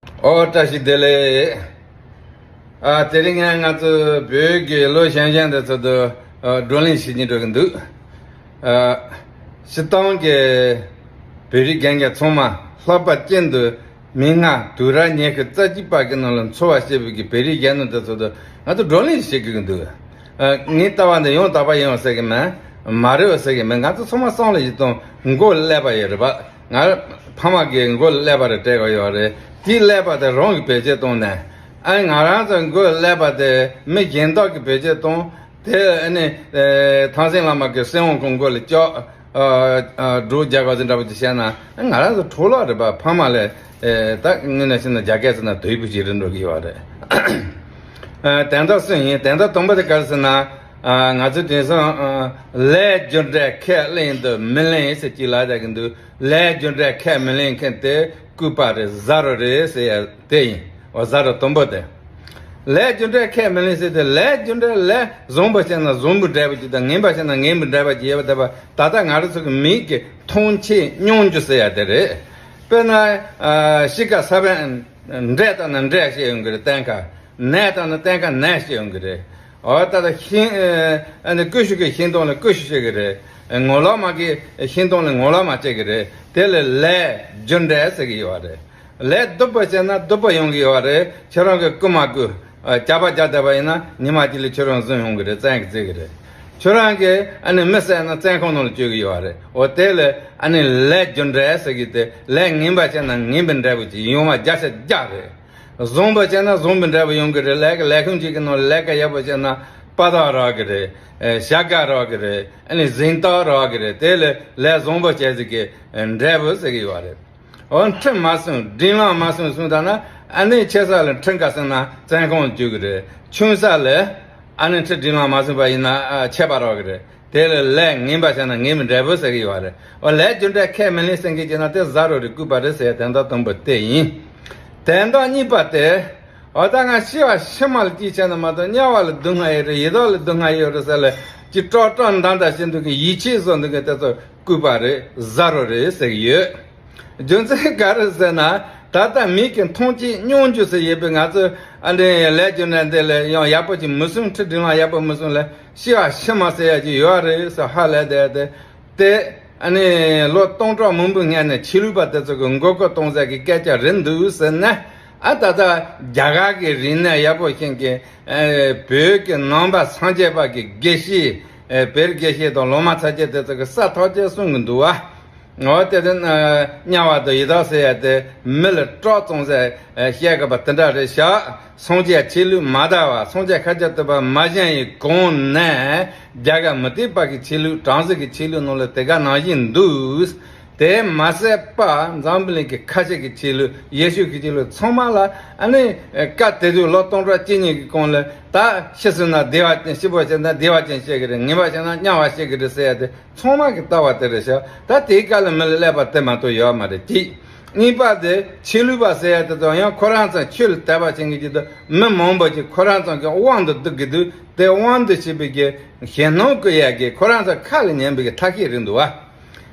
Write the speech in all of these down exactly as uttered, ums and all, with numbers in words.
ཨོ་བཀྲ་ཤིས་བདེ་ལེགས། ཨ་དེ་རིང་ང་ང་ཚོ་བོད་ཀྱི་ལོ་གཞོན་གཞོན་དེ་ཚོ་དུ་ཨ་བགྲོ་གླེང་བྱེད་ཀྱིན་འགྲོ་གི་འདུག་ཨ་སྤྱིར་བཏང་གི་བོད་རིགས་རྒན་རྒོན་ཚང་མ་ལྷག་པར་ཅན་དུ་མི་ལྔ་དུས་རབས་ཉི་ཤུ་རྩ་གཅིག་པ་གི་ནང་ལ་འཚོ་བ་སྐྱེལ་བའི་གི་བོད་རིགས་རྒན་རྒོན་དེ་ཚོ་དུ་ང་ཚོ་བགྲོ་གླེང་བྱེད་དགོས་ཀྱི་འདུག་ཨ་ངའི་ལྟ་བ་འདི་ཡང་དག་པ་ཡིན་པ་ཟེར་གི་མེད། མ་རེད་པ་ཟེར་གི་མེད། ང་ཚོ་ཚང་མ་བསམ་བློ་ཞིག་གཏོང་མགོ་ཀླད་པ་ཡོད་རེད་པ། ང་ཕ་མ་གི་མགོ་ཀླད་པ་རེ་སྤྲད་དགོས་ཡོད་རེད། དེའི་ཀླད་པ་དེ་རང་གི་བེད་སྤྱོད་བཏང་ནས། ཨ་ང་རང་ཚོ་མགོ་ཀླད་པ་དེ་མི་གཞན་དག་གི་བེད་སྤྱོད་བཏང་། དེ་ཨ་ནི་ཨེ་ཐང་སེང་བླ་མ་གི་སྲིད་དབང་ཁོང་མགོ་ལ་ལྕགས་ཨ་ཨ་སྒྲོག་རྒྱག་དགོས་ཟེར་འདྲ་པོ་ཅིག་བཤད་ན། ཨ་ང་རང་ཚོ་འཕྲོ་བརླག་རེད་པ། ཕ་མ་ལ་ཨེ་ད་དངོས་གནས་བཤད་ན་རྒྱ་སྐད་ཟེར་ན་དོད་པོ་ཅིག་རེད་འགྲོ་གི་ཡོད་རེད། ཨ་དོན་དག་གསུམ་ཡིན། དོན་དག་དང་པོ་དེ་ག་རེ་ཟེར་ན། ཨ་ང་ཚོ་དེང་སང་ཨ་ལས་རྒྱུ་འབྲས་ཁས་ལེན་དང་མི་ལེན་ཟེར་གྱི་ལབ་བསྡད་ཀྱི་འདུག་ལས་རྒྱུ་འབྲས་ཁས་མི་ལེན་མཁན་དེ་ལྐུགས་པ་རེད། ཟ་རོ་རེད་ཟེར་ཡ་དེ་ཡིན། འོ་ཟ་རོ་དང་པོ་དེ། ལས་རྒྱུ་འབྲས་ཁས་མི་ལེན་ཟེར་དེ། ལས་རྒྱུ་འབྲས་ལས་བཟང་པོ་བྱས་ན་བཟང་པོའི་འབྲས་བུ་ཅིག་དང་། ངན་པ་བྱས་ན་ངན་པའི་འབྲས་བུ་ཅིག་ཡོད་པ་དེ་བ། ད་ལྟ་ང་རང་ཚོ་གི་མིག་གིས་མཐོང་ཆོས་མྱོང་རྒྱུ་ཟེར་ཡ་དེ་རེད། དཔེར་ན་ཨ་གཤིས་ཀ་ས་བོན་འབྲས་བཏབ་ན་འབྲས་སྐྱེ་ཡོང་གི་རེད། སྟོན་ཁ། ནས་བཏབ་ན་སྟོན་ཁ་ནས་སྐྱེ་ཡོང་གི་རེད། འོ་ད་ལྟ་ཤིང་ཨ་ནི་ཀུ་ཤུ་གི་ཤིང་སྡོང་ལ་ཀུ་ཤུ་སྐྱེ་གི་རེད། ངོ་ལོག་མ་གི་ཤིང་སྡོང་ལ་ངོ་ལོག་མ་སྐྱེ་གི་རེད། དེ་ལ་ལས་རྒྱུ་འབྲས་ཟེར་གི་ཡོད་རེད། ལས་སྡུག་པ་བྱས་ན་སྡུག་པ་ཡོང་གི་ཡོད་རེད། ཁྱེད་རང་གི་རྐུ་མ་རྐུ་ཇག་པ་རྒྱག་བསྡད་པ་ཡིན་ན་ཉི་མ་གཅིག་ལ་ཁྱོད་རང་བཟུང་ཡོང་གི་རེད། བཙོན་གྱི་བརྩི་གི་རེད། ཁྱོད་རང་གི་ཨ་ནི་མི་བསད་ན་བཙོན་ཁང་ནང་ལ་བཅུག་གི་ཡོད་རེད། འོ་དེ་ལ་ཨ་ནི་ལས་རྒྱུ་འབྲས་ཟེར་གི་དེ། ལས་ངན་པ་བྱས་ན་ངན་པའི་འབྲས་བུ་ཅིག་ཡོང་བ་བརྒྱ་ཆ་བརྒྱ་རེད། བཟང་པོ་བྱས་ན་བཟང་པོའི་འབྲས་བུ་ཡོང་གི་རེད། ལས་ཀ་ལས་ཁུངས་གཅིག་གི་ནང་ལ་ལས་ཀ་ཡག་པོ་བྱས་ན་དཔའ་རྟགས་རག་གི་རེད། ཨེ་བྱ་དགའ་རག་གི་རེད། ཨ་ནི་གཟེངས་རྟགས་རག་གི་རེད། དེ་ལ་ལས་བཟང་པོ་བྱས་ཟིག་གི་འབྲས་བུ་ཟེར་གི་ཡོད་རེད། འོ་ཁྲིམས་མ་སྲུང་། སྒྲིག་ལམ་མ་སྲུང་སྲུང་ད་ན། ཨ་ནི་ཆེ་ས་ལ་ཁྲིམས་ཁ་སྲུང་ན་བཙོན་ཁང་བཅུག་གི་རེད། ཆུང་ས་ལ་ཨ་ནི་ཁྲིམས་སྒྲིག་ལམ་མ་སྲུང་པ་ཡིན་ན་ཨ་ཆད་པ་རག་གི་རེད། དེ་ལ་ལས་ངན་པ་བྱས་ན་ངན་པའི་འབྲས་བུ་ཟེར་གི་ཡོད་རེད། འོ་ལས་རྒྱུ་འབྲས་ཁས་མི་ལེན་ཟེར་མཁན་གྱི་ན་དེ་ཟ་རོ་རེད། ལྐུགས་པ་རེད་ཟེར་ཡ་དོན་དག་དང་པོ་དེ་ཡིན། དོན་དག་གཉིས་པ་དེ། འོ་ད་ང་ཤི་བ་ཕྱི་མ་ལ་སྐྱིད་ཆེ་ན་མ་གཏོགས་དམྱལ་བ་ལ་སྡུག་བསྔལ་ཡོད་རེད། ཡི་དྭགས་ལ་སྡུག་བསྔལ་ཡོད་རེད་ཟེར་ལ་ཅི་ཀྲོག་ཀྲོག་འདང་འདང་བྱེད་འདུག་གི། ཡིད་ཆེས་བཟོ་འདུག་གི། དེ་ཚོ་ལྐུགས་པ་རེད། ཟ་རོ་རེད་ཟེར་གི་ཡོད། རྒྱུ་མཚན་ག་རེ་ཟེར་ན། ད་ལྟ་མིག་གིས་མཐོང་ཆོས་མྱོང་རྒྱུ་ཟེར་ཡོད་པའི་ང་ཚོ་ཨ་འདྲའི་ལས་རྒྱུ་འབྲས་འདི་ལ་ཡང་ཡག་པོ་ཅིག་མི་སྲུང་། ཁྲིམས་སྒྲིག་ལམ་ཡག་པོ་མི་སྲུང་ལ་ཤི་བ་ཕྱི་མ་ཟེར་ཡ་ཅིག་ཡོད་རེད་ཟེར་ཧ་ལས་བསྡད་དེ། དེ་ཨ་ནི་ལོ་སྟོང་ཕྲག་མང་པོའི་སྔོན་ནས་ཆོས་ལུགས་པ་དེ་ཚོ་གི་མགོ་སྐོར་གཏོང་ས་གི་སྐད་ཆ་རེད་འདུག་ཟེར་ན། ཨ་ད་ལྟ་རྒྱ་གར་གི་རིག་གནས་ཡག་པོ་ཤེས་མཁན་ཨ་བོད་ཀྱི་ནང་པ་སངས་རྒྱས་པ་གི་དགེ་བཤེས། ཨ་བེར་དགེ་བཤེས་དང་སློབ་མ་ཚ་རྒྱས་དེ་ཚོ་གི་ས་ཐག་ཆོད་གསུང་གི་འདུག་བ། འོ་དེ་དེ་ན་དམྱལ་བ་དང་ཡི་དྭགས་ཟེར་ཡ་དེ་མི་ལ་སྐྲག་བཙོང་ཟེར་བཤད་དགོས་པ་དེ་འདྲ་རེད་ཤག་སངས་རྒྱས་ཆོས་ལུགས་མ་དར་བ། སངས་རྒྱས་ཤཱཀྱ་ཐུབ་པ་མ་བཞེངས་ཡི་གོང་ནས་རྒྱ་གར་མུ་སྟེགས་པ་གི་ཆོས་ལུགས། བྲམ་ཟེ་གི་ཆོས་ལུགས་ནང་ལ་དེ་ག་ནང་བཞིན་འདུག་དེ་མ་ཟད་པ་འཛམ་བུ་གླིང་གི་ཁ་ཆེ་གི་ཆོས་ལུགས། ཡེ་ཤུ་གི་ཆོས་ལུགས་ཚང་མ་ལ་ཨ་ནི་སྐབས་དེ་དུས་ལོ་སྟོང་ཕྲག་གཅིག་གཉིས་ཀྱི་གོང་ལ་ད་ཤི་སོང་ན་བདེ་བ་ཅན། ཤི་བོ་བྱས་ན་བདེ་བ་ཅན་སྐྱེ་གི་རེད། ངན་པ་བྱས་ན་དམྱལ་བ་སྐྱེ་གི་རེད་ཟེར་ཡ་དེ་ཚང་མ་གི་ལྟ་བ་དེ་རེད་ཤག་ད་དེའི་སྐབས་ལ་མི་ལ་ཀླད་པ་དེ་མ་གཏོགས་ཡོད་མ་རེད། གཅིག་གཉིས་པ་དེ་ཆོས་ལུགས་པ་ཟེར་ཡ་དེ་དང་ཡང་ཁོ་རང་ཚོ་ཆོས་ལ་དད་པ་བྱེད་མཁན་གྱི་དུ་མི་མང་པོ་ཅིག་ཁོ་རང་ཚོ་གི་དབང་དུ་བསྡུ་གི་འདུག་དེ་དབང་དུ་བྱས་པའི་གི་ཞེད་སྣང་སྐུལ་ཡ་གི་ཁོ་རང་ཚོ་ཁ་ལ་ཉན་པའི་གི་ཐབས་ཤེས་རེད་འདུག་བ།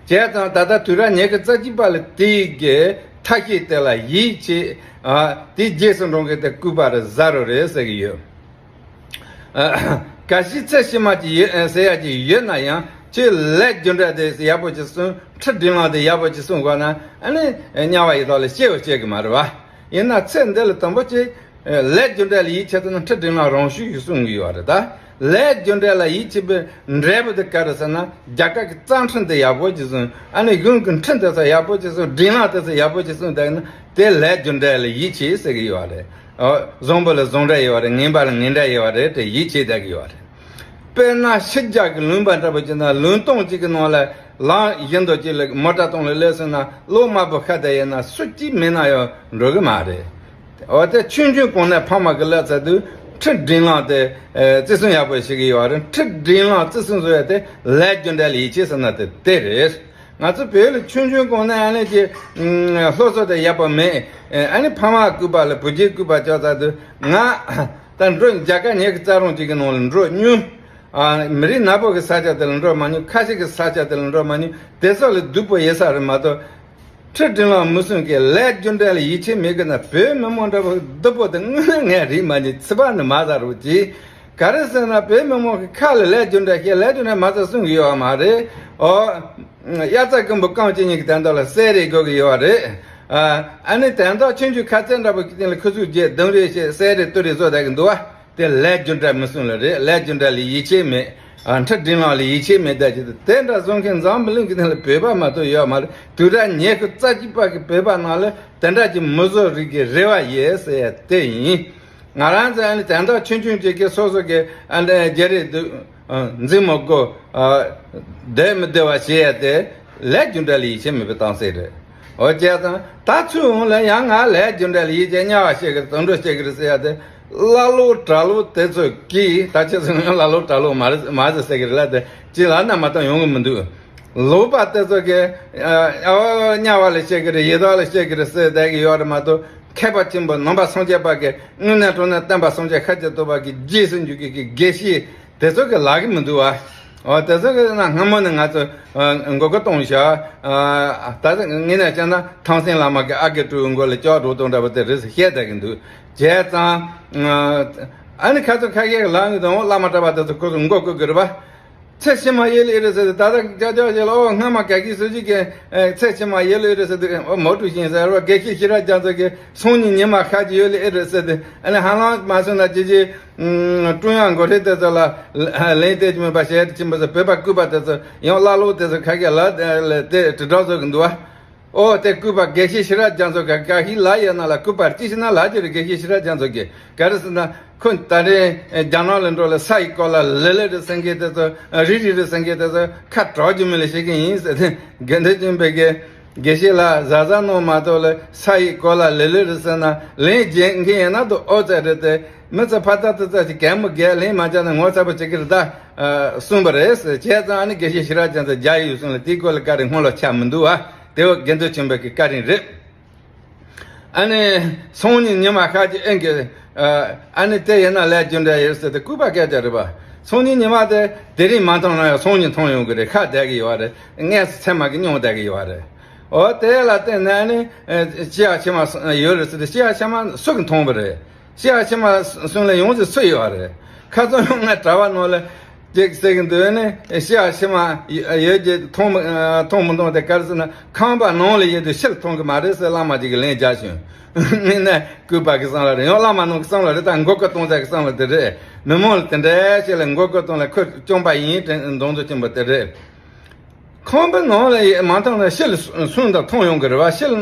བྱས་ཙང་ད་ལྟ་དུས་རབས་ཉི་ཤུ་རྩ་གཅིག་པ་ལ་དེའི་གི་ཐབས་ཤེས་དེ་ལ་ཡིད་ཆེས། ཨ་དེའི་རྗེས་སུ་འགྲོ་མཁན་དེ་ལྐུགས་པ་རེད། ཟ་རོ་རེད་ཟེར་གི་ཡོད། ཨ་གལ་སྲིད་ཚེ་ཕྱི་མ་ཅིག་ཡོད་ཟེར་ཡ་ཅིག་ཡོད་ན་ཡང་། ཁྱོད་ལས་རྒྱུ་འབྲས་དེ་ཡག་པོ་ཅིག་སྲུང་། ཁྲིམས་སྒྲིག་ལམ་དེ་ཡག་པོ་ཅིག་སྲུང་དགོས་ན། ཨ་ནི་དམྱལ་བ་ཡི་དྭགས་ལ་སྐྱེ་བ་སྐྱེ་གི་མ་རེད་བ། ཡིན་ན་ཚེ་འདི་ལ་དང་པོ་ཅིག་ལས་རྒྱུ་འབྲས་ལ་ཡིད་ཆེས་ཐུབ་ན་ཁྲིམས་སྒྲིག་ལམ་རང་ཤུགས་ཀྱིས་སྲུང་གི་ཡོད་རེད་ད། ལས་རྒྱུ་འབྲས་ལ་ཡིད་ཆེས་པའི་འབྲས་བུ་དེ་ག་རེ་ཟེར་ན། རྒྱ་གར་གྱི་བཙན་ཁྲིམས་དེ་ཡག་པོ་ཅིག་སྲུང་། ཨ་ནི་གཞུང་གི་ཁྲིམས་དེ་ཚོ་ཡག་པོ་ཅིག་སྲུང་། སྒྲིག་ལམ་དེ་ཚོ་ཡག་པོ་ཅིག་སྲུང་བསྡད་ན། དེ་ལས་རྒྱུ་འབྲས་ལ་ཡིད་ཆེས་ཟེར་གི་ཡོད་རེད། ཨོ། བཟང་པོ་ལ་བཟང་འབྲས་ཡོད་རེད། ངན་པ་ལ་ངན་འབྲས་ཡོད་རེད་དེ་ཡིད་ཆེས་བསྡད་གི་ཡོད་རེད། དཔེར་ན་ཕྱི་རྒྱལ་གྱི་ལུང་པ་འདྲ་པོ་ཅིག་ན་ལུང་སྟོང་གཅིག་གི་ནང་ལ་ལམ་བཞི་མདོ་གཅིག་ལ་མོ་ཊ་སྟོང་ལ་སླེབས་སོང་ན། ལོ་མང་པོ་ཁ་བརྡ་ཡིན་ན་སུ་གཅིག་མེད་ན་ཡང་འགྲོ་གི་མ་རེད། འོ་དེ་ཆུང་ཆུང་གོང་ནས་ཕ་མ་གི་བསླབ་ཚད་དུ་ཁྲིམས་སྒྲིག་ལམ་དེ་ཨེ་བརྩི་སྲུང་ཡག་པོ་བྱེད་གི་ཡོད་རེད། ཁྲིམས་སྒྲིག་ལམ་བརྩི་སྲུང་བཟོ་ཡ་དེ་ལས་རྒྱུ་འབྲས་ལ་ཡིད་ཆེས་ཟེར་ན་དེ་དེ་རེད། ང་ཚོ་བོད་ལ་ཆུང་ཆུང་གོང་ནས་ཨ་ནི་ཅིག་ཨུམ་སློབ་གསོ་དེ་ཡག་པོ་མེད། ཨ་ནི་ཕ་མ་སྐུད་པ་ལ་བུ་རྒྱུད་སྐུད་པ་ཅོག་ཙམ་དུ་ང་ད་འགྲོ་རྒྱ་གར་ཉི་ཤུ་རྩ་གྲངས་ཅིག་གི་ནང་ལ་འགྲོ་མྱོང་། ཨ་མི་རིགས་ནག་པོ་གི་ས་ཆ་དེ་ལ་འགྲོ་མ་མྱོང་། ཁ་ཆེ་གི་ས་ཆ་དེ་ལ་འགྲོ་མ་མྱོང་། དེ་ཚོ་ལ་སྡུག་པོ་ཡོད་ས་རེད་མ་གཏོགས། ཁྲི་དྲིན་ལ་མི་སྲུང་གི་ལས་རྒྱུ་འབྲས་ལ་ཡིད་ཆེས་མེད་གི་ན། བོད་མི་མང་འདྲ་པོ་སྡུག་པོ་དེ་དངོས་གནས་ངས་རིག་མ་ཉན། ཚིག་པ་ནི་མ་ཟ་རོགས་གྱིས། ག་རེ་ཟེར་ན་བོད་མི་མང་གི་ཁ་ལ་ལས་རྒྱུ་འབྲས་ཁྱེད་ལས་རྒྱུ་འབྲས་མ་ཟ་གསུང་གི་ཡོད་མ་རེད། ཨོ། དབྱར་རྩྭ་དགུན་འབུ་རྐང་གཅིག་གཉིས་ཀྱི་དོན་དག་ལ་གསེར་རེ་དགོས་ཀྱི་ཡོད་རེད། ཨ་ནི་དོན་དག་ཆུང་ཆུང་ཁ་ཚད་འདྲ་པོ་གི་སྟེང་ལ་ཁུ་ཚུར་རྒྱས་རྡུང་རེས་བྱས་གསེར་རེ་གཏོར་རེ་བཟོ་བསྡད་ཀྱི་འདུག་བ། དེ་ལས་རྒྱུ་འབྲས་མི་སྲུང་ལ་རེད། ལས་རྒྱུ་འབྲས་ལ་ཡིད་ཆེས་མེད། ཨ་ཁྲི་དྲིན་ལ་ལ་ཡིད་ཆེས་མེད་བསྡད་ཀྱི་འདུག་དེ་འདྲ་བཟོ་མཁན་འཛམ་བུ་གླིང་གི་སྟེང་ལ་བོད་པ་མ་གཏོགས་ཡོད་མ་རེད། དུས་རབས་ཉི་ཤུ་རྩ་གཅིག་པ་གི་བོད་པ་ནང་ལ་དེ་འདྲ་ཅིག་མི་བཟོ་རིགས་ཀྱི་རེ་བ་ཡོད་ཟེར་ཡ་དེ་ཡིན། ང་རང་ཚོ་ཨ་ནི་དོན་དག་ཆུང་ཆུང་ཅིག་གི་སོ་སོ་གི་ཨ་འདྲ་རྒྱ་རིགས་འདུག་འཛིང་མི་དགོས། བསྡད་མི་བདེ་བ་བྱེད་ཡ་དེ་ལས་རྒྱུ་འབྲས་ལ་ཡིད་ཆེས་མེད་པའི་གཏམ་ཚིག་རེད། འོ་བྱས་ཙང་ད་ཚུར་འོང་ལ་ཡང་ང་ལས་རྒྱུ་འབྲས་ལ་ཡིད་ཆེས། གཉའ་བ་བཤད་གི་རེད། དུད་འགྲོ་བཤད་གི་རེད་ཟེར་ཡ་དེ། ཀླ་ཀློ་གྲྭ་ལོག་དེ་ཚོ་གིས། ད་ཁྱེད་ཚོ་ཡང་ཀླ་ཀློ་གྲྭ་ལོག་མ་རེད་མ་རེད་ཟེར་གི་རེད་ལ། དེ་ཅི་ལ་ན་མ་གཏོགས་ཡོང་གི་མི་འདུག་ལོག་པ་དེ་ཚོ་གིས་ཨ་གཉའ་བ་ལ་བཤད་གི་རེད། ཡི་དྭགས་ལ་བཤད་གི་རེད་ཟེར་བསྡད་གི་ཡོད་རེད་མ་གཏོགས། མཁས་པ་ཆེན་པོ་ནང་པ་སངས་རྒྱས་པ་གི་དངོས་གནས་དྲང་གནས་བསྟན་པ་སངས་རྒྱས་ཤཱཀྱ་ཐུབ་པ་གི་རྗེས་སུ་འཇུག་གི་གི་དགེ་བཤེས་དེ་ཚོ་གི་ལབ་གི་མི་འདུག་བ། འོ་དེ་ཚོ་གི་ན་སྔ་མོ་ནས་ང་ཚོ་ཨ་མགོ་སྐོར་གཏོང་བཞག་ཨ་ད་ངས་ན་བྱས་ན་ཐང་སེང་བླ་མ་གི་ཨ་དགེ་ཕྲུག་མགོ་ལ་ལྕགས་སྒྲོག་གཏོང་འདྲ་པོ་དེ་རེད་ཟེར་བཤད་བསྡད་གི་འདུག་བྱས་ཙང་ཨ་ནི་ཁ་ཚོ་ཁ་ཤས་ལབ་གི་འདུག་བླ་མ་གྲྭ་པ་དེ་ཚོ་ཁོ་ཚོ་མགོ་སྐོར་གི་རེད་པ། ཚེ་ཕྱི་མ་ཡུལ་ཨེ་རེད་ཟེར་ཏེ། ད་ལྟ་ཅག་ཅག་ཅེ་ལ། ཨོ་སྔ་མ་ག་གི་སུ་ཅིག་གི་ཚེ་ཕྱི་མ་ཡུལ་ཨེ་རེད་ཟེར་ཏེ། ཨོ་མོ་ཀྲུའུ་ཞིན་ཟེར་བ་དགེ་བཤེས་ཤེས་རབ་རྒྱ་མཚོ་གི་སང་ཉིན་ཉི་མ་ཤར་གྱི་ཡུལ་ཨེ་རེད་ཟེར་ཏེ། ཨ་ནི་ཧ་ལམ་མ་སོང་ན་ཅི་ཅི་ཀྲུང་དབྱང་འགོ་ཁྲིད་དེ་ཚོ་ལ་ལན་སྟེར་གྱི་མེད་པ་བཤད་ཀྱི་མ་ཟད། བོད་པ་སྐུད་པ་དེ་ཚོ་ཡང་ཀླ་ཀློ་དེ་ཚོ་ཁ་སྐད་ལ་དེ་དྲིལ་བསྒྲགས་བཟོ་གི་འདུག་བ། ཨོ་དེ་སྐུད་པ་དགེ་བཤེས་ཤེས་རབ་རྒྱ་མཚོ་ག་ག་ཤི་ལ་ཡོད་ན་ལ། སྐུད་པ་ཅི་ཞིག་ན་ལ་ཅི་རེད། དགེ་བཤེས་ཤེས་རབ་རྒྱ་མཚོ་གི་ག་རེ་ཟེར་ན། ཁོ་ད་རེས་རྒྱ་ནག་ལ་འགྲོ་ལ་ས་ཡི་སྐོར་ལ་ལི་ལི་རེད་ཟེར་མཁན་དེ་ཚོ། རི་རི་རེད་ཟེར་མཁན་དེ་ཚོ་ཁ་གྲག་རྒྱུ་མེད་ལ་བཤད་མཁན་ཡིན་ཟེར་ཏེ། དགེ་འདུན་ཆོས་འཕེལ་གི་དགེ་བཤེས་ལ་གཟབ་གཟབ་གནང་མ་གཏོགས་ལ། ས་ཡི་སྐོར་ལ་ལི་ལི་རེད་ཟེར་ན་ལན་རྒྱག་མཁན་ཡིན་ན་དུ་ཨོ་ཙེ་རེད་དེ། མི་ཚོ་ཕ་ཙ་ཏི་ཙ་ཅིག་གད་མོ་བགད་ལན་མ་རྒྱག་ན་ངོ་ཚ་པོ་བྱེད་ཀྱི་རེད་ད། གསུངས་པ་རེད་ཟེར། བྱས་ཙང་ཨ་ནི་དགེ་བཤེས་ཤེས་རབ་རྒྱ་མཚོ་རྒྱ་ཡིག་ཡོད་གསུངས་ལ། དེའི་སྐོར་ལ་བཀའ་དྲིན་སྔོན་ལ་ཆགས་མི་འདུག་བ། དེ་བ་དགེ་འདུན་ཆོས་འཕེལ་གྱི་བཀའ་དྲིན་རེད། ཨ་ནི་སང་ཉིན་ཉི་མ་ཤར་གྱི་ཨེ་གི་ཨ་ནི་དེ་ཡིན་ན་ལས་རྒྱུ་འབྲས་ཡོད་ཟེར་ཏེ་སྐུད་པ་སྐད་ཆ་རེད་པ། སང་ཉིན་ཉི་མ་དེ་དེ་རིང་མ་མཐོང་ན་ཡང་སང་ཉིན་མཐོང་ཡོང་གི་རེད། ཁ་བསྡད་གི་ཡོད་རེད། དངོས་སུ་ཚད་མ་གི་མྱོང་བསྡད་གི་ཡོད་རེད། འོ་དེ་ལ་བརྟེན་ནས་ཨ་ནི་ཨེ་སྐྱེ་བ་ཕྱི་མ་ཡོད་རེད་ཟེར་ཏེ། སྐྱེ་བ་ཕྱི་མ་སུ་གི་མཐོང་བ་རེད། སྐྱེ་བ་ཕྱི་མ་གསུམ་ལ་ཡོངས་སུ་སུ་ཡོད་རེད། ཁ་སང་ཡང་ངས་དྲ་བ་ནང་ལ་ཅིག་ཟེར་གི་འདུག་ནི། སྐྱེ་བ་ཕྱི་མ་ཡོད་ཀྱི་མཐོང་མི་མཐོང་མི་མཐོང་དེ་ག་རེ་ཟེར་ན། ཁང་པ་ནང་ལ་ཡོད་དུས་ཕྱི་ལ་མཐོང་གི་མ་རེད་ཟེར་བླ་མ་ཅིག་གིས་ལན་རྒྱག་བྱུང་། ངས་ན་སྐུད་པ་གི་བསམ་བློ་རེད། ཡང་བླ་མ་ནང་གི་བསམ་བློ་རེད། ད་མགོ་སྐོར་གཏོང་ས་གི་བསམ་བློ་དེ་རེད། མི་མང་ལ་དེ་འདྲ་བྱས་ལ་མགོ་སྐོར་གཏོང་ལ་ཁོ་སྐྱོན་པ་ཡིན་དྲན་མདོག་མདོག་ཆེན་པོ་དེ་རེད། ཁང་པའི་ནང་ལ་མ་མཐོང་ན་ཕྱི་ལ་སུ་དང་མཐོང་ཡོང་གི་རེད་བ། ཕྱི་ལ་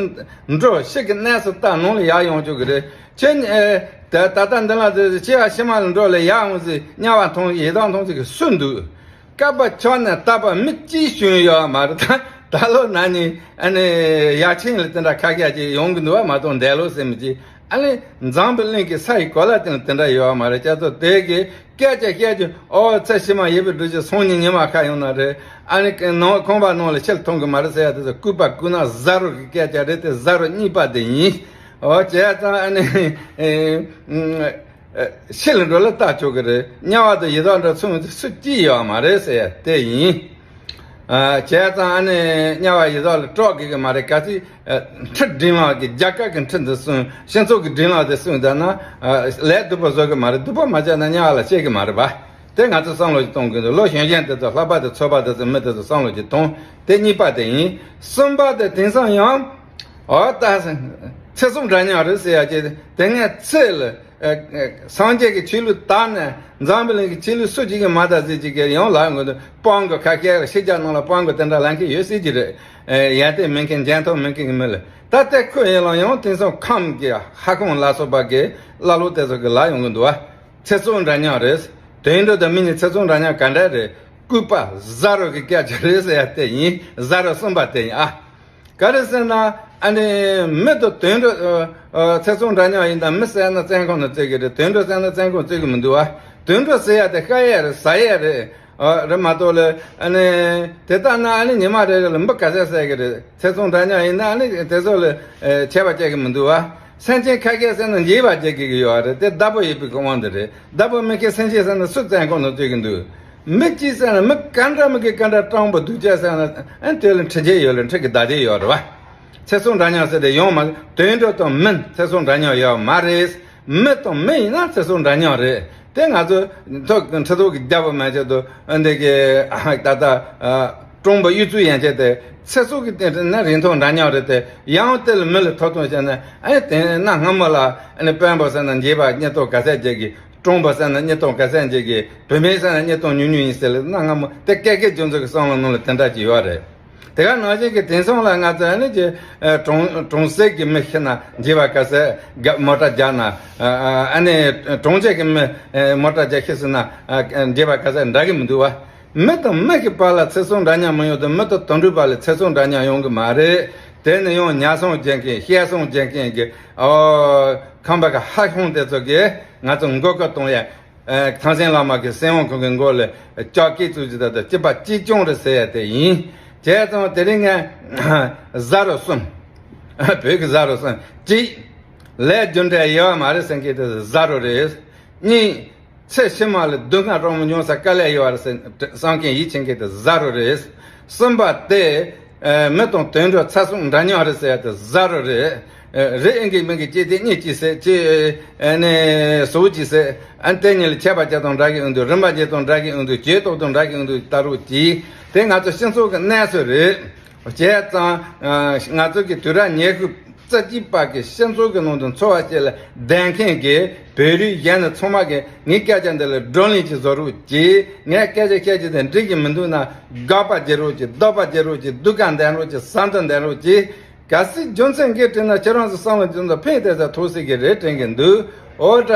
འགྲོ། ཕྱི་གི་གནས་སུ་ལྟ། ནང་ལ་ཡར་ཡོང་ཆོག་གི་རེད། ཁྱེད་ཨེ་ད་ད་ལྟ་འདི་ལ་དེ་སྐྱེ་བ་ཕྱི་མ་ལ་འགྲོ་ལ་ཡར་འོང་ཟིག་དམྱལ་བ་མཐོང་ཡི་དྭགས་མཐོང་ཟིག་གི་སུ་འདུག་བསྐལ་པ་ཆགས་ནས་བལྟས་པ་མི་གཅིག་བྱུང་ཡོད་མ་རེད། ད་ད་ལོ་ན་ནི་ཨ་ནི་ཡར་ཕྱིན་ལ་དེ་འདྲ་ཁ་ཤས་ཅིག་ཡོང་གི་འདུག་བ། མ་གཏོགས་འདས་ལོ་ཟེར་མི་གཅིག་ཨ་ནི་འཛམ་བུ་གླིང་གི་ས་ཡི་གོ་ལ་སྟེང་དེ་འདྲ་ཡོད་མ་རེད། ཅག་ཚོ་དེ་གི་སྐད་ཆ་བཤད་རྒྱུ། ཨོ་ཚེ་ཕྱི་མ་ཡོད་པའི་འགྲོ་རྒྱུ། སང་ཉིན་ཉི་མ་ཤར་ཡོང་ན་རེད། ཨ་ནི་ནང་ཁང་པ་ནང་ལ་ཕྱི་ལ་མཐོང་གི་མ་རེད་ཟེར་ཡ་དེ་ཚོ་སྐུད་པ་སྐུད་ན་ཟ་རོ་གི་སྐད་ཆ་རེད་དེ། ཟ་རོ་གཉིས་པ་དེ་ཡིན། ཨོ་བྱས་ཙང་ཨ་ནི་ཨེ་ཨེ་ཕྱི་ལ་འགྲོ་ལ་ལྟ་ཆོག་གི་རེད། དམྱལ་བ་དང་ཡི་དྭགས་འདྲ་མཚུངས་སུ་སུ་གཅིག་ཡོད་མ་རེད་ཟེར་ཡ་དེ་ཡིན། ཨ་བྱས་ཙང་ཨ་ནི་དམྱལ་བ་ཡི་དྭགས་ལ་སྐྲག་གི་གི་མ་རེད། གལ་སྲིད་ཨ་ཁྲི་དྲིན་ལ་གི་རྒྱ་གར་གི་ཁྲི་འདི་སྲུང་། སྤྱི་ཚོགས་ཀྱི་དྲིན་ལ་དེ་སྲུང་ད་ན། ཨ་ལས་སྡུག་པ་བཟོ་གི་མ་རེད། སྡུག་པ་མ་བྱས་ན་དམྱལ་བ་ལ་སྐྱེ་གི་མ་རེད་པ། དེ་ང་ཚོས་བསམ་བློ་ཞིག་གཏོང་དགོས་འདུག་ལོ་གཞོན་གཞོན་དེ་ཚོ། ལྷག་པར་དུ་ཚོད་དཔག་དེ་ཚོ། མི་དེ་ཚོ་བསམ་བློ་ཞིག་གཏོང་། དེ་གཉིས་པ་དེ་ཡིན། གསུམ་པ་དེ་དེང་སང་ཡང་ཨོ་ད་ཚེ་སྲོག་འདྲ་མཉམ་རེད་ཟེར་ཡ་ཅིག་དེ་སྔའི་ཚེ་ལ་ཨ་ཨ་སངས་རྒྱས་ཀྱི་ཆོས་ལུགས་དར་ནས་འཛམ་བུ་གླིང་གི་ཆོས་ལུགས་སུ་གཅིག་གིས་མ་དར་ཟེར་གཅིག་གིས་ཡང་ལབ་དགོས་འདུག་སྤྲང་པོ་ཁ་ཤས་ཕྱི་རྒྱལ་ནང་ལ་སྤྲང་པོ་དེ་འདྲ་ལབ་མཁན་ཡོད་སྲིད་ཀྱི་རེད། ཨ་ཡར་ལྟོས་མེད་མཁན། འཇོན་ཐང་མེད་མཁན་གྱི་མི་ལ། ད་ལྟ་ཁོ་ཡིན་ལ་ཡང་དེང་སང་ཁམས་ཀྱི་ཧ་ཁོང་ལ་སོགས་པ་གི་ཀླ་ཀློ་དེ་ཚོ་གིས་ལབ་ཡོང་གི་འདུག་བ། ཚེ་སྲོག་འདྲ་མཉམ་རེད། དུད་འགྲོ་དང་མི་གཉིས་ཚེ་སྲོག་འདྲ་མཉམ་ག་འདྲ་རེད། སྐུད་པ་ཟ་རོ་གི་སྐད་ཆ་རེད་ཟེར་ཡ་དེ་ཡིན། ཟ་རོ་གསུམ་པ་དེ་ཡིན་ཨ། ག་རེ་ཟེར་ན། ཨ་ནི་མི་དང་དུད་འགྲོ་ཨ་ཨ་ཚེ་སྲོག་འདྲ་མཉམ་ཡིན་ད། མི་བསད་ན་བཙོན་ཁང་ནང་བཙོས་ཀྱི་རེད། དུད་འགྲོ་བསད་ན་བཙོན་ཁང་བཙོས་ཀྱི་མི་འདུག་བ། དུད་འགྲོ་ཟེར་ཡ་དེ་ཤ་ཡས་རེད། ཟ་ཡས་རེད། ཨ་རེད་མ་གཏོགས་ལ། ཨ་ནི་དེ་ལྟ་ན་ཨ་ནི་ཉི་མ་རེ་རེ་ལ་མི་ག་ཚད་བསད་ཀྱི་རེད། ཚེ་སྲོག་འདྲ་མཉམ་ཡིན་ན་ཨ་ནི་དེ་ཚོ་ལ་ཨ་ཆད་པ་བཅད་ཀྱི་མི་འདུག་བ། སེམས་ཅན་ཁ་ཤས་བསད་ན་འཇིགས་པ་སྐྱེ་གི་ཡོད་རེད། དེ་བདག་པོ་ཡོད་པའི་དབང་དུ་རེད། བདག་པོ་མེད་མཁན་སེམས་ཅན་བསད་ན་སུ་བཙོན་ཁང་ནང་བཙུགས་ཀྱི་འདུག་མི་གཅིག་བསད་ན་མི་ག་འདྲ་མི་གི་ག་འདྲ་སྤྲང་པོ་སྡུག་ཅག་བསད་ན་ཨ་དེ་ལ་འཁྲི་རྒྱུ་ཡོད་ལ་འཁྲི་གི་བདག་དེ་ཡོད་རེད་བ། ཚེ་སྲོག་འདྲ་མཉམ་ཟེར་དེ་ཡོང་མ། དུད་འགྲོ་དང་མི་ཚེ་སྲོག་འདྲ་མཉམ་ཡོད་མ་རེད། མི་དང་མི་ཡིན་ན་ཚེ་སྲོག་འདྲ་མཉམ་རེད། དེ་ང་ཚོ་ཐོག་ཁྲི་ཐོག་གི་རྒྱབ་པ་མ་བྱེད་དུ་འདི་གི་ད་ལྟ་ཀྲུང་པ་གཡུ་ཚུལ་ཡན་ཆད་དེ་ཚེ་སྲོག་གི་སྟེང་ན་རིན་ཐང་འདྲ་མཉམ་རེད་དེ། ཡང་དེ་ལ་མི་ལ་ཐོབ་ཐང་བྱས་ན། ཨེ་དེ་ན་སྔ་མོ་ལ་ཨ་ནི་དཔོན་པོ་ཟེར་ན་འགྱེད་པ་གཉིས་སྟོང་ག་ཚད་ཅིག་གི། ཀྲུང་པ་ཟེར་ན་གཉིས་སྟོང་ག་ཚད་ཅིག་གི། བུད་མེད་ཟེར་ན་གཉིས་སྟོང་ཉུང་ཉུང་ཡིན་ཟེར་ལ་ན། སྔ་མོ་དེ་སྐད་སྐད་རྒྱུ་མཚན་གྱི་བསམ་བློ་ནང་ལ་དེ་འདྲ་ཅིག་ཡོད་རེད། དེ་ག་ནང་བཞིན་གྱི་དེང་སང་ལ་ང་ཚོ་ཨ་ནི་ཀྱི་ཨ་གྲོང་གྲོང་གསེབ་ཀྱི་མི་ཤི་ན་འགྱེད་པ་ག་ཚད། ག་མོ་ཊ་རྒྱག་ན་ཨ་ཨ་ནི་གྲོང་ཁྱེར་གྱི་མི་ཨ་མོ་ཊ་རྒྱག་ཤི་སོང་ན་ཨ་འགྱེད་པ་ག་ཚད་འདྲ་གི་མི་འདུག་བ། མི་དང་མི་གི་བར་ལ་ཚེ་སྲོག་འདྲ་མཉམ་མི་ཡོང་དུས་མི་དང་དུད་འགྲོའི་བར་ལ་ཚེ་སྲོག་འདྲ་མཉམ་ཡོང་གི་མ་རེད། དེ་ནི་ཡང་ཉ་ཚོང་བྱེད་མཁན་བཤས་ཚོང་བྱེད་མཁན་གྱི་ཨོ་ཁམས་པ་གི་ཧ་ཤོང་དེ་ཚོ་གིས་ང་ཚོ་མགོ་སྐོར་གཏོང་ཡ། ཨ་ཐང་ཆེན་བླ་མ་གི་སྲིད་དབང་ཁང་གི་མགོ་ལ་ལྕགས་སྐེ་བཙུགས་ཀྱི། ད་ལྟ་སྐྱིད་པ་གཅིག་རྐྱང་རེད་ཟེར་ཡ་དེ་ཡིན། བྱས་ཙང་དེ་རིང་ངས་གཟའ་རོ་གསུམ། བོད་ཀྱི་གཟའ་རོ་གསུམ། གཅིག་ལས་རྒྱུ་འབྲས་ཡོད་མ་རེད་ཟེར་མཁན་དེ་གཟའ་རོ་རེད། གཉིས། ཚེ་ཕྱི་མ་ལ་སྡུག་བསྔལ་རང་མི་མྱོང་ས་དཀའ་ལས་ཡོད་རེད་བསམ་མཁན་ཡིད་ཆེས་མཁན་དེ་གཟའ་རོ་རེད། གསུམ་པ་དེ། ཨ་མི་དང་དུད་འགྲོ་ཚེ་སྲོག་འདྲ་མཉམ་རེད་ཟེར་ཡ་དེ་གཟའ་རོ་རེད། ཨ་རེད། ཨེ་འགའི་མི་འགའི་གཅིག་དེ་གཉིས་གཅིག་ཟེར། གཅིག་ཨ་ནི་ཟུག་གཅིག་ཟེར། ཨ་དེ་གཉིས་ལ་ཁྱད་པར་ཅི་དང་འདྲ་གི་ཡོང་དུས། རིམ་པ་ཅི་དང་འདྲ་གི་ཡོང་དུས། གྱོད་གཏོང་དང་འདྲ་གི་ཡོང་དུས། ལྟ་རོགས་གྱིས། དེ་ང་ཚོ་སྤྱི་ཚོགས་ཀྱི་གནས་ཚུལ་རེད། བྱས་ཙང་ཨ་ང་ཚོ་གི་དུས་རབས་ཉི་ཤུ་རྩ་གཅིག་པ་གི་སྤྱི་ཚོགས་ཀྱི་ནང་དུ་འཚོ་བ་སྐྱེལ་ལ་བསྡད་མཁན་གྱི་བོད་རིགས་གཞན་ཚང་མ་གིས་ངའི་སྐད་ཆ་འདི་ལ་བགྲོ་གླེང་ཅིག་བཟོ་རོགས་གྱིས། ངས་སྐད་ཆ་བཤད་རྒྱུ་དེ་འགྲིག་གི་མི་འདུག་ན། དགག་པ་བྱེད་རོགས་གྱིས། ལྡོག་པ་བྱེད་རོགས་གྱིས། སྡུག་ག་འདོན་རོགས་གྱིས། བཟང་དུ་འདོན་རོགས་གྱིས། གལ་སྲིད་རྒྱུ་མཚན་འགའ་དྲན་ན་ཁྱེད་རང་ཚོ་བསམ་བློ་འདི་ཚོ་ཕན་ཐོགས་ས་ཐོགས་སྲིད་ཀྱི་རེད་དྲན་གྱི་འདུག། ཨོ་བཀྲ་